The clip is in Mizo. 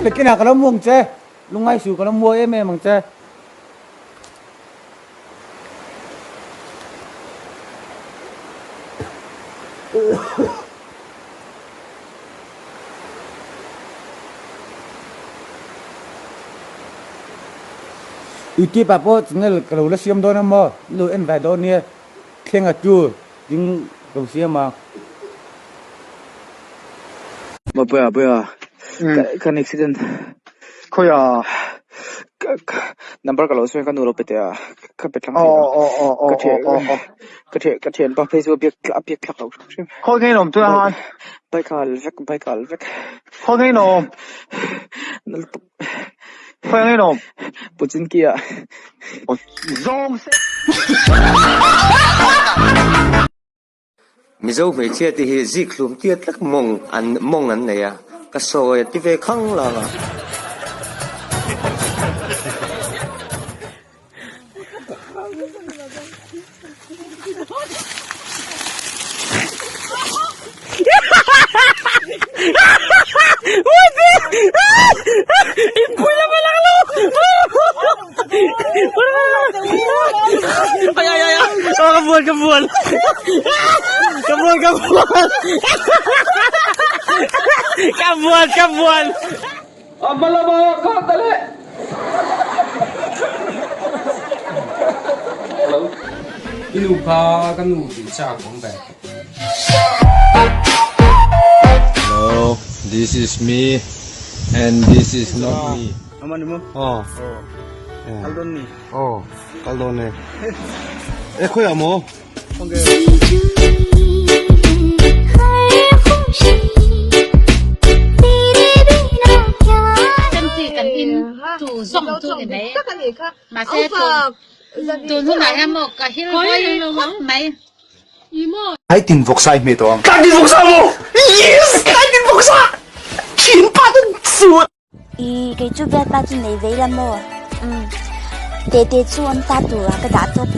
Nakinah ka lo hmu ang che, lungngai suh ka lo hmu em em ang che. YouTube ah pawh channel ka lo la siam dawn a maw lo en ve dawn nia thleng a chu ding ka lo siam a. Babuia babuia kan accident Khawiah? Number ka lo sawi ka nu lo pe teh a ka pe thlang thei lo ka thian ka thian ka thianpa phei chu a biak a biak thlak loh hrim hrim. Khawi nge in awm tunah khan? Bike a al vek bike a al vek. Khawi nge in awm? Khawi nge in awm? Puchinki ah. Zawng se. Mizo hmeichhia te hi zik hlum tia tlak mawng an mawng an nei a, ka sawi a ti ve khang lang a. A hma lama ka ta leh. Hello. I nu kha ka nu tih chak awm ve. Hello, this is me and this is not me. Aw. Aw, kal dawn e. E khawiah maw? Ai tin vawksa i hmeh tawh ang. Tlai tin vawksa maw? Yes! Tlai tin vawksa! Thin pa chu suat! I kei chu bialpa chu nei vei la maw? Umm. Tete chu an ta tur ah ka dah tawp.